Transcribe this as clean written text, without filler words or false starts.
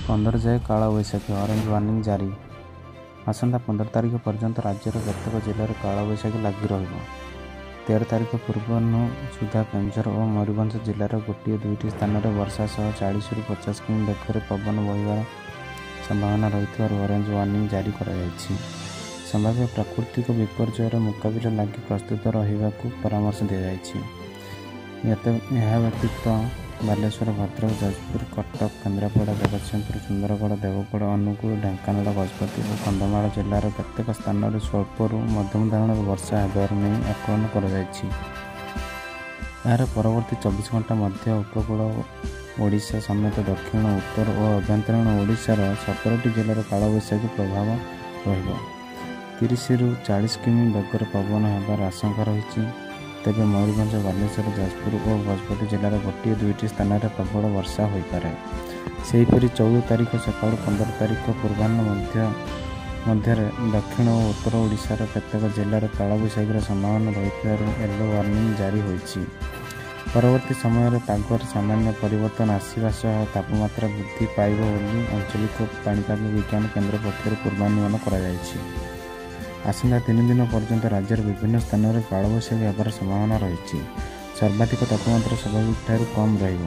15 ଯାଏ କାଳବୈଶାଖୀ orange warning ଜାରି। ଆସନ୍ତା 15 ତାରିଖ ପର୍ଯ୍ୟନ୍ତ ରାଜ୍ୟର କେତେକ ଜିଲ୍ଲାରେ କାଳବୈଶାଖୀ ଲାଗି ରହିବ। 13 ତାରିଖ ପୂର୍ବାହ୍ନ ସୁଦ୍ଧା କେନ୍ଦୁଝର ଓ ମୟୂରଭଞ୍ଜ ଜିଲ୍ଲାର ଗୋଟିଏ ଦୁଇଟି ସ୍ଥାନରେ ବର୍ଷା ସହ 40ରୁ 50 କିମି ବେଗରେ ପବନ ବହିବାର ସମ୍ଭାବନା ରହିଥିବାରୁ ଅରେଞ୍ଜ ୱାର୍ଣ୍ଣିଂ ଜାରି କରାଯାଇଛି। ସମ୍ଭାବ୍ୟ ପ୍ରାକୃତିକ ବିପର୍ଯ୍ୟୟର ମୁକାବିଲା ଲାଗି ପ୍ରସ୍ତୁତ ରହିବାକୁ ପରାମର୍ଶ ଦିଆଯାଇଛି। ଏହା ବ୍ୟତୀତ ବାଲେଶ୍ୱର, ଭଦ୍ରକ, ଯାଜପୁର, କଟକ, କେନ୍ଦ୍ରାପଡ଼ା, ଜଗତସିଂହପୁର, ସୁନ୍ଦରଗଡ଼, ଦେବଗଡ଼, ଅନୁଗୁଳ, ଢେଙ୍କାନାଳ, ଗଜପତି ଓ କନ୍ଧମାଳ ଜିଲ୍ଲାର କେତେକ ସ୍ଥାନରେ ସ୍ୱଳ୍ପରୁ ମଧ୍ୟମ ଧରଣର ବର୍ଷା ହେବାର ନେଇ ଆକଳନ କରାଯାଇଛି। ଏହାର ପରବର୍ତ୍ତୀ 24 ଘଣ୍ଟା ମଧ୍ୟ ଉପକୂଳ ଓଡ଼ିଶା ସମେତ ଦକ୍ଷିଣ, ଉତ୍ତର ଓ ଆଭ୍ୟନ୍ତରୀଣ ଓଡ଼ିଶାର 17ଟି ଜିଲ୍ଲାରେ କାଳବୈଶାଖୀ ପ୍ରଭାବ ରହିବ। 30ରୁ 40 କିମି ବେଗରେ ପବନ ହେବାର ଆଶଙ୍କା ରହିଛି। ତେବେ ମୟୂରଭଞ୍ଜ, ବାଲେଶ୍ୱର, ଯାଜପୁର ଓ ଗଜପତି ଜିଲ୍ଲାର ଗୋଟିଏ ଦୁଇଟି ସ୍ଥାନରେ ପ୍ରବଳ ବର୍ଷା ହୋଇପାରେ। ସେହିପରି 14 ତାରିଖ ସକାଳୁ 15 ତାରିଖ ପୂର୍ବାହ୍ନ ମଧ୍ୟରେ ଦକ୍ଷିଣ ଓ ଉତ୍ତର ଓଡ଼ିଶାର କେତେକ ଜିଲ୍ଲାରେ କାଳବୈଶାଖୀର ସମ୍ଭାବନା ରହିଥିବାରୁ ୟେଲୋ ୱାର୍ଣ୍ଣିଂ ଜାରି ହୋଇଛି। ପରବର୍ତ୍ତୀ ସମୟରେ ପାଗରେ ସାମାନ୍ୟ ପରିବର୍ତ୍ତନ ଆସିବା ସହ ତାପମାତ୍ରା ବୃଦ୍ଧି ପାଇବ ବୋଲି ଆଞ୍ଚଳିକ ପାଣିପାଗ ବିଜ୍ଞାନ କେନ୍ଦ୍ର ପକ୍ଷରୁ ପୂର୍ବାନୁମାନ କରାଯାଇଛି। ଆସନ୍ତା 3 ଦିନ ପର୍ଯ୍ୟନ୍ତ ରାଜ୍ୟର ବିଭିନ୍ନ ସ୍ଥାନରେ କାଳବୈଶାଖୀ ହେବାର ସମ୍ଭାବନା ରହିଛି। ସର୍ବାଧିକ ତାପମାତ୍ରା ସ୍ୱାଭାବିକଠାରୁ କମ୍ ରହିବ।